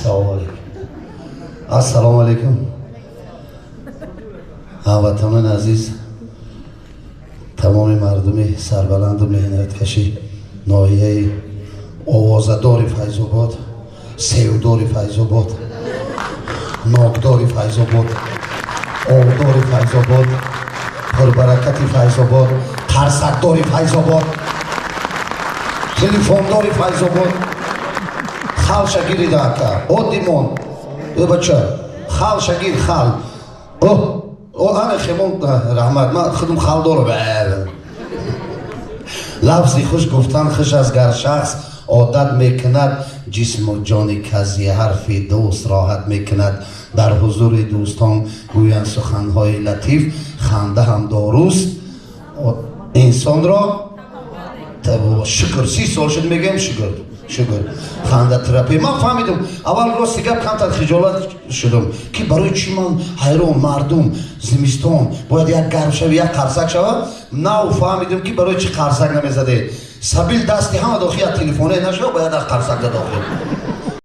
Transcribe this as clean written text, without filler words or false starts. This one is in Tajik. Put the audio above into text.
Салому алейкум, ассалому алейкум, ҳамватанони азиз, тамоми мардуми сарбаланду меҳнаткаши ноҳияи овозадори Файзобод, севдори Файзобод, нокдори Файзобод, овдори Файзобод, пурбаракати Файзобод, қарсакдори Файзобод, телефондори Файзобод. Хал шагирида, ака, оддӣ мон. Э, бача, хал шагир, хал. О, ана хемон, раҳмат, ман худум хал дорам. Лафзи хуш гуфтан хуш аст, гар шахс одат мекунад. Ҷисму ҷони кази ҳарфи дӯст роҳат мекунад. Дар ҳузури дӯстон гӯянд суханҳои латиф. Ханда ҳам доруст инсонро. Шукр, 30 сол шуд мегӯем, шукр, шукр. Ханда терапия. Ман фаҳмидам, аввал, рости гап, камтар хиҷолат шудам, ки барои чӣ ман ҳайрон, мардум зимистон бояд як гарм шави, як қарсак шава. Нав фаҳмидам, ки барои чӣ қарсак намезадед. Сабил дасти ҳама дохил, як телефоне нашава, бояд як қарсак да дохил.